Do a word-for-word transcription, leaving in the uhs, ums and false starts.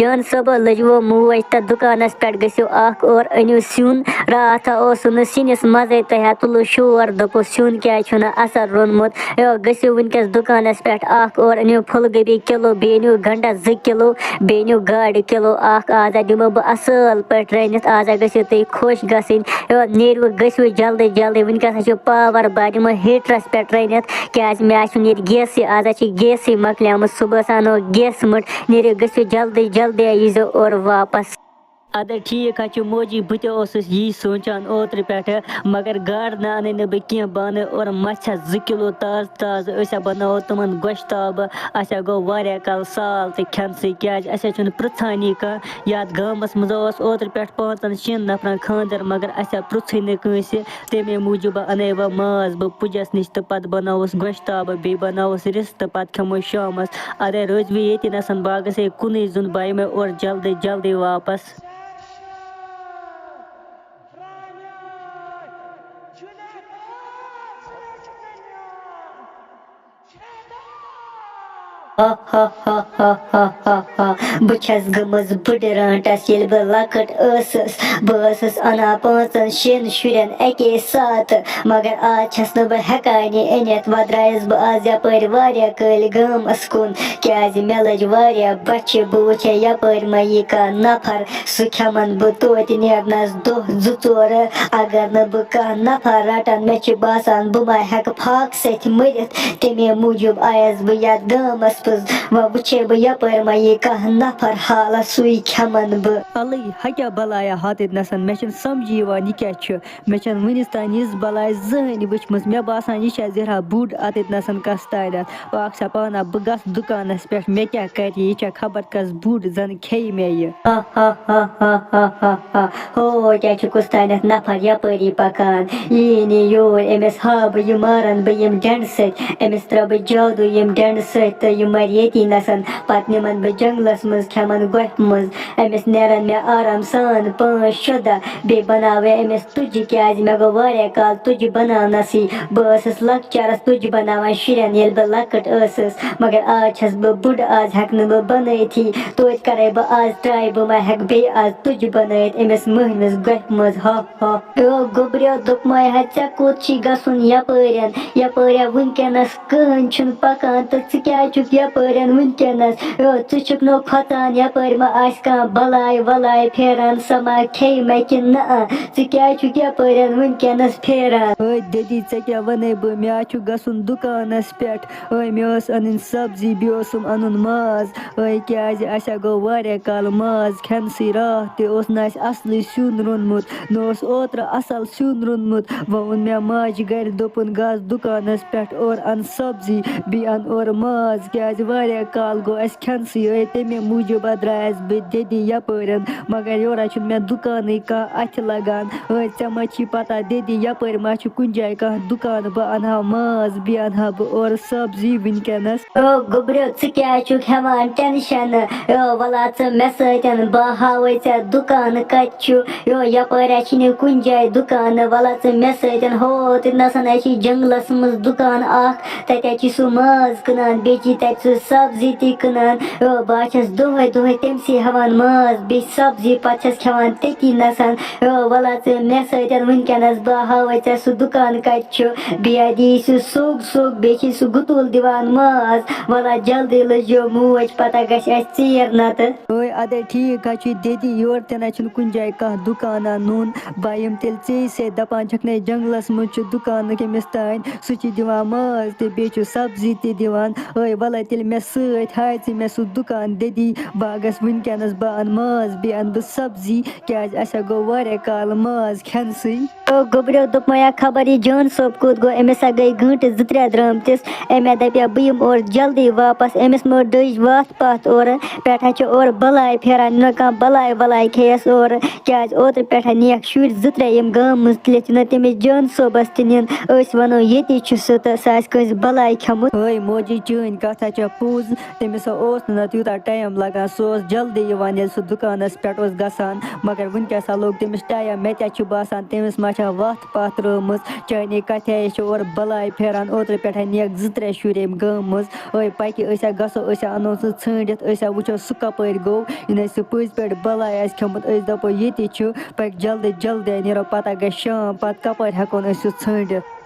جان صٲبہ، لٔجوٕ موج تہٕ دُکانَس پٮ۪ٹھ گٔژھِو اَکھ اور أنِو سیُن۔ راتھ اوسُن نہٕ سِنِس مَزَے تۄہہِ ہا تُلُو شور، دوٚپُس، "سیُن کیٛازِ چھُنہٕ اَصٕل روٚنمُت؟" یو، گٔژھِو وٕنکٮ۪س دُکانَس پٮ۪ٹھ اَکھ اور أنِو پھُل گوبی کِلوٗ، بیٚیہِ أنِو گَنٛڈَس زٕ کِلوٗ، بیٚیہِ أنِو گاڈٕ کِلوٗ اَکھ۔ آز ہا دِمو بہٕ اَصٕل پٲٹھۍ رٔنِتھ، آز ہا گٔژھِو تُہۍ خۄش گژھٕنۍ۔ یو، نیٖرِو گٔژھِو جلدی جلدی، وٕنکٮ۪س ہا چھُ پاوَر، بہٕ ہا دِمو ہیٖٹرَس پٮ۪ٹھ رٔنِتھ، کیٛازِ مےٚ ہا چھُنہٕ ییٚتہِ گیسٕے، آز ہا چھِ گیسٕے مۄکلیومُت، صُبحَس اَنو گیسہٕ مٔٹ۔ نیٖرِو گٔژھِو جلدی جلدی، ییٖزیو اورٕ واپَس۔ اَدٕ ٹھیٖک حظ چھُ موجی، بہٕ تہِ اوسُس یی سونٛچان اوترٕ پٮ۪ٹھٕ، مگر گاڈٕ نہٕ اَنٕے نہٕ بہٕ کینٛہہ، بہٕ اَنہٕ اورٕ مَژھ ہَتھ زٕ کِلوٗ تازٕ تازٕ، أسۍ ہا بَناوو تِمَن گۄشتابہٕ۔ اَسہِ ہا گوٚو واریاہ کال سال تہِ کھٮ۪نسٕے، کیٛازِ اَسہِ ہا چھُنہٕ پرٛژھانٕے کانٛہہ۔ یَتھ گامَس منٛز اوس اوترٕ پٮ۪ٹھ پانٛژَن شٮ۪ن نَفرَن خانٛدَر، مگر اَسہِ ہا پرٛژھٕے نہٕ کٲنٛسہِ۔ تَمے موٗجوٗب اَنے وۄنۍ ماز بہٕ پُجَس نِش تہٕ پَتہٕ بَناووس گۄشتابہٕ، بیٚیہِ بَناووس رِستہٕ، پَتہٕ کھٮ۪مو شامَس۔ اَدَے روزِ وۄنۍ ییٚتی نَسَن، بہٕ ہا گژھٕ ہے کُنُے زوٚن، بہٕ یِمَے اورٕ جلدی جلدی واپَس۔ بہٕ چھَس گٔمٕژ بٕڈٕ رانٛٹَس، ییٚلہِ بہٕ لۄکٕٹ ٲسٕس۔ بہٕ ٲسٕس اَنان پانٛژَن شٮ۪ن شُرٮ۪ن اَکے ساتہٕ، مگر آز چھَس نہٕ بہٕ ہٮ۪کانٕے أنِتھ۔ وۄنۍ درٛایَس بہٕ آز یَپٲرۍ واریاہ کٲلۍ گامَس کُن، کیٛازِ مےٚ لٔج واریاہ بۄچھِ۔ بہٕ وٕچھِ ہے یَپٲرۍ ما یی کانٛہہ نفر، سُہ کھٮ۪مَن بہٕ توتہِ نیرنَس دۄہ زٕ ژور۔ اگر نہٕ بہٕ کانٛہہ نفر رَٹَن، مےٚ چھِ باسان بہٕ ما ہٮ۪کہٕ فاقہٕ سۭتۍ مٔرِتھ۔ تَمے موٗجوٗب آیَس بہٕ یَتھ گامَس منٛز۔ وۄنۍ وٕچھے بہٕ یَپٲرۍ ما یی کانٛہہ نفر حالَس، سُے کھٮ۪مَن بہٕ۔ اَلٕے، ہا کیٛاہ بَلایا ہاتَتہِ نَسَن، مےٚ چھِنہٕ سَمجھی یِوان یہِ کیٛاہ چھُ۔ مےٚ چھَنہٕ وٕنِس تام یِژھ بَلاے زٕہٕنۍ وٕچھمٕژ۔ مےٚ باسان، یہِ چھےٚ زِہرا بُڈ اَتٮ۪تھ نَسَن کَس تانٮ۪تھ۔ پاک سا پانہ، بہٕ گژھٕ دُکانَس پٮ۪ٹھ، مےٚ کیٛاہ کَرِ یہِ؟ یہِ چھےٚ خبر کَس بُڈ، زَن کھیٚیہِ مےٚ یہِ۔ ہا ہا ہا۔ ہو، کیٛاہ چھُ کُس تانٮ۪تھ نفر یَپٲری پَکان؟ یی نہٕ یور، أمِس ہاوٕ بہٕ یہِ مارَن بہٕ یِم ڈنٛڈٕ سۭتۍ، أمِس ترٛاوٕ بہٕ جادوٗ یِم ڈنٛڈٕ سۭتۍ تہٕ یہِ مَرِ ییٚتی نَسَن۔ پَتہٕ نِمَن بہٕ جنٛگلَس منٛز، کھٮ۪مَن گۄپھِ منٛز۔ أمِس نیرَن مےٚ آرام سان پانٛژھ شےٚ دۄہ، بیٚیہِ بَناوٕ بہٕ أمِس تُجہِ، کیٛازِ مےٚ گوٚو واریاہ کال تُجہِ بَناونَسٕے۔ بہٕ ٲسٕس لۄکچارَس تُجہِ بَناوان شُرٮ۪ن، ییٚلہِ بہٕ لۄکٕٹ ٲسٕس، مگر آز چھَس بہٕ بٕڈ، آز ہٮ۪کہٕ نہٕ بہٕ بَنٲیتھٕے۔ توتہِ کَرَے بہٕ آز try، بہٕ ما ہٮ۪کہٕ بیٚیہِ آز تُجہِ بَنٲیِتھ أمِس مٔہنوِس گۄپھِ منٛز۔ ہا ہا۔ او گوٚبریو، دوٚپمَے ہا، ژےٚ کوٚت چھی گژھُن یَپٲرٮ۪ن؟ یَپٲرۍ ہا وٕنکٮ۪نَس کٕہٕنۍ چھُنہٕ پَکان تہٕ ژٕ کیٛازِ چھُکھ یَپٲرٮ۪ن وٕنکٮ۪نَس؟ او، ژٕ چھُکھ نہٕ کھۄژان، یَپٲرۍ ما آسہِ کانٛہہ بَلاے وَلاے پھیران، سۄ ما کھیٚیہِ مےٚ کِنہٕ نہ؟ ژٕ کیٛازِ چھُکھ یَپٲرٮ۪ن وٕنکٮ۪نَس پھیران؟ ہے دٔدی، ژےٚ کیٛاہ وَنَے بہٕ؟ مےٚ ہا چھُ گژھُن دُکانَس پٮ۪ٹھ۔ ہے، مےٚ ٲس اَنٕنۍ سبزی، بیٚیہِ اوسُم اَنُن ماز۔ ہے، کیٛازِ اَسہِ ہا گوٚو واریاہ کالہٕ ماز کھٮ۪نسٕے۔ راتھ تہِ اوس نہٕ اَسہِ اَصلٕے سیُن روٚنمُت، نہ اوس اوترٕ اَصٕل سیُن روٚنمُت۔ وۄنۍ ووٚن مےٚ ماجہِ گَرِ، دوٚپُن، "گژھ دُکانَس پٮ۪ٹھ، اورٕ اَن سبزی، بیٚیہِ اَن اورٕ ماز، کیٛازِ واریاہ کال گوٚو اَسہِ کھٮ۪نسٕے۔ ہے، تَمے موٗجوٗب ہا درٛایَس بہٕ دٔدی یَپٲرٮ۪ن، مگر یورٕ ہا چھُنہٕ مےٚ دُکانٕے کانٛہہ اَتھِ لَگان۔ ہے، ژےٚ ما چھی پَتہ دٔدی یَپٲرۍ ما چھُ کُنہِ جایہِ کانٛہہ دُکان، بہٕ اَنہٕ ہا ماز، بیٚیہِ اَنہٕ ہا بہٕ اورٕ سبزی وٕنکٮ۪نَس؟" او گوٚبریو، ژٕ کیٛازِ چھُکھ ہٮ۪وان ٹٮ۪نشَن؟ او وَلا ژٕ مےٚ سۭتۍ، بہٕ ہاوَے ژےٚ دُکان کَتہِ چھُ۔ یو، یَپٲرۍ ہا چھِنہٕ کُنہِ جایہِ دُکان، وَلا ژٕ مےٚ سۭتۍ۔ ہو، تَتہِ نَسَن ہا چھِ جنٛگلَس منٛز دُکان اَکھ، تَتہِ ہا چھِ سُہ ماز کٕنان، بیٚیہِ چھِ تَتہِ سُہ سبزی تہِ کٕنان۔ یو، بہٕ ہا چھَس دۄہَے دۄہَے تٔمسٕے ہٮ۪وان ماز، بیٚیہِ سبزی، پَتہٕ چھَس کھٮ۪وان تٔتی نَسَن۔ یو، وَلا ژٕ مےٚ سۭتۍ وٕنکٮ۪نَس، بہٕ ہاوَے ژےٚ سُہ دُکان کَتہِ چھُ۔ بیٚیہِ ہا دِیہِ سُہ سوٚگ سوٚگ، بیٚیہِ چھِ سُہ گُتُل دِوان ماز۔ وَلا جلدی لٔجیو موج، پَتہ گژھِ اَسہِ ژیر نَتہٕ۔ اوے، اَدَے ٹھیٖک حظ چھُ، دٔدی یورٕ تہِ نہ چھُنہٕ کُنہِ جایہِ کانٛہہ دُکانا نوٚن۔ بہٕ یِمہٕ تیٚلہِ ژےٚ سۭتۍ، دَپان چھَکھ نے جنٛگلَس منٛز چھُ دُکان کٔمِس تام، سُہ چھُ دِوان ماز تہِ بیٚیہِ چھُ سبزی تہِ دِوان۔ اوے، وَلَے تیٚلہِ مےٚ سۭتۍ، ہاے ژٕ مےٚ سُہ دُکان دٔدی، بہٕ ہا گژھٕ وٕنکٮ۪نَس، بہٕ اَنہٕ ماز بیٚیہِ اَنہٕ بہٕ سبزی، کیٛازِ اَسہِ ہا گوٚو واریاہ کالہٕ ماز کھٮ۪نسٕے۔ او گوٚبریو، دوٚپمَے ہا خبر یہِ جان صٲب کوٚت گوٚو، أمِس ہا گٔے گٲنٛٹہٕ زٕ ترٛےٚ درٛامتِس۔ أمۍ ہا دَپہِ ہا بہٕ یِمہٕ اورٕ جلدی واپَس، أمِس مہ ڈٔج وَتھ پَتھ اورٕ، پٮ۪ٹھ ہا چھِ اورٕ بَلاے پھیران، نہ کانٛہہ بَلاے وَلاے کھیٚیَس اورٕ، کیٛازِ اوترٕ پٮ۪ٹھ ہا نِیَکھ شُرۍ زٕ ترٛےٚ یِم گامہٕ منٛز تُلِتھ، نہ تٔمِس جان صٲبَس تہِ نِن، أسۍ وَنو ییٚتی چھُ سُہ تہٕ سُہ آسہِ کٲنٛسہِ بَلاے کھیوٚمُت۔ ہے موجی، چٲنۍ کَتھ ہا چھےٚ پوٚز، تٔمِس ہا اوس نہٕ نَتہٕ یوٗتاہ ٹایم لَگان، سُہ اوس جلدی یِوان ییٚلہِ سُہ دُکانَس پٮ۪ٹھ اوس گژھان، مگر وٕنکٮ۪س ہا لوٚگ تٔمِس ٹایم۔ مےٚ تہِ ہا چھُ باسان تٔمِس ما چھےٚ وَتھ پَتھ رٲومٕژ، چانہِ کَتھِ ہا چھِ اورٕ بَلاے پھیران، اوترٕ پٮ۪ٹھ ہا نِیَکھ زٕ ترٛےٚ شُرۍ أمۍ گامہٕ منٛز۔ أے پَکہِ، أسۍ ہا گژھو، أسۍ ہا اَنو سُہ ژھٲنٛڈِتھ، أسۍ ہا وٕچھو سُہ کَپٲرۍ گوٚو، یہِ نَے سُہ پٔزۍ پٲٹھۍ بَلاے آسہِ کھیوٚمُت، أسۍ دَپو ییٚتی چھُ، پَکہِ جلدی جلدی نیرو، پَتہ گژھِ شام، پَتہٕ کَپٲرۍ ہٮ۪کون أسۍ سُہ ژھٲنٛڈِتھ؟